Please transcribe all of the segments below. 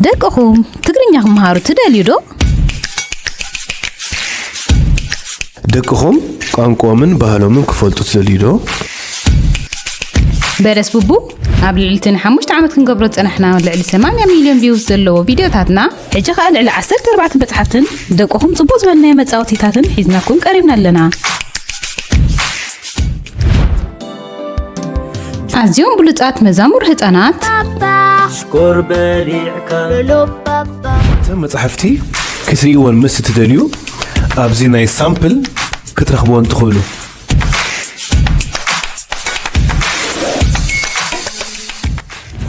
ደቅኹም ትግርኛ ክመሃሩ ትደልዩ ዶ? ደቅኹም ቋንቋኦምን ባህሎምን ክፈልጡ ትደልዩ ዶ? በለስ ቡቡ ኣብ ልዕሊ እቲ ንሓሙሽተ ዓመት ክንገብሮ ዝጸናሕና ልዕሊ ሰማንያ ሚልዮን ቪውስ ዘለዎ ቪድዮታትና፣ ሕጂ ኸኣ ልዕሊ ዓሰርተ ኣርባዕተ መጽሓፍትን ደቅኹም ጽቡቕ ዝበልናዮ መጻወቲታትን ሒዝናኩም ቀሪብና ኣለና። ኣዝዮም ብሉጻት መዛሙር ህጻናት። ሽኮር በሊዕካ። እተን መጻሕፍቲ ክትርእይወን ምስ እትደልዩ፣ ኣብዚ ናይ ሳምፕል ክትረኽብወን ትኽእሉ።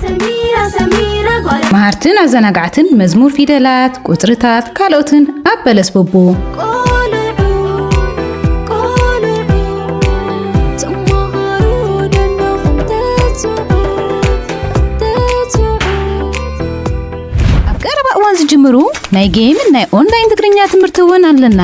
ሰሚራ፣ ሰሚራ ጓል መሃርትን ኣዘናጋዕትን መዝሙር ፊደላት፣ ቁጽርታት፣ ካልኦትን ኣብ በለስ ቡቡ። ቆልዑ፣ ቆልዑ፣ ትመሃሩ ደለኹም ተጽዑ፣ ተጽዑ። ኣብ ቀረባ እዋን ዝጅምሩ ናይ ጌምን ናይ ኦንላይን ትግርኛ ትምህርቲ እውን ኣለና።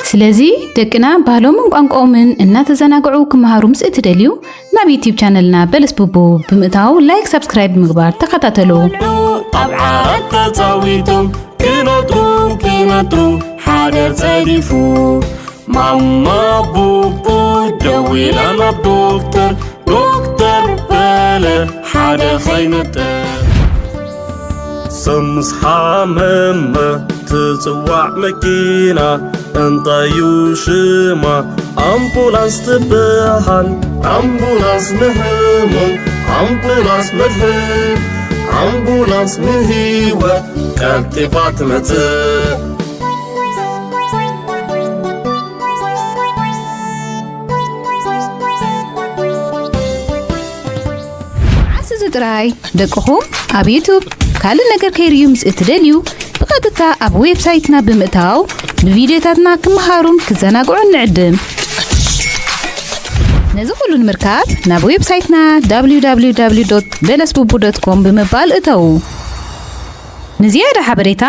ስለዚ ደቅና ባህሎምን ቋንቋኦምን እናተዘናግዑ ክመሃሩ ምስ እትደልዩ፣ ናብ ዩቲዩብ ቻነልና በለስ ቡቡ ብምእታው ላይክ፣ ሳብስክራይብ ብምግባር ተኸታተሉ። ቆልዑ ኣብ ዓራት ተጻዊቶም ክነጥሩ ክነጥሩ ሓደ ጸዲፉ። ማማ ቡቡ ደዊላ ናብ ዶክተር፣ ዶክተር በለ ሓደ ኸይነጥር። ሰምስ ሓመመ ትጽዋዕ መኪና፣ እንታይ እዩ ሽማ? ኣምቡላንስ ትበሃል። ኣምቡላንስ ንሕሙም፣ ኣምቡላንስ መድሕን፣ ኣምቡላንስ ንህይወት ቀልጢፋ ትመጽእ። መዓስ እዚ ጥራይ ደቅኹም ኣብ ዩቱብ ካልእ ነገር ከይርእዩ ምስ እትደልዩ፣ ብቐጥታ ኣብ ዌብሳይትና ብምእታው ብቪድዮታትና ክመሃሩን ክዘናግዑን ንዕድም። ነዚ ኩሉ ንምርካብ ናብ ዌብሳይትና www.belesbubu.com ብምባል እተዉ። ንዝያዳ ሓበሬታ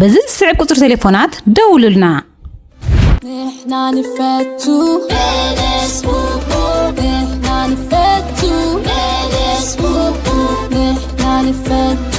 በዚ ዝስዕብ ቁጽሪ ቴሌፎናት ደውሉልና። ንሕና ንፈቱ በለስ ቡቡ፣ ንሕና ንፈቱ በለስ ቡቡ፣ ንሕና ንፈቱ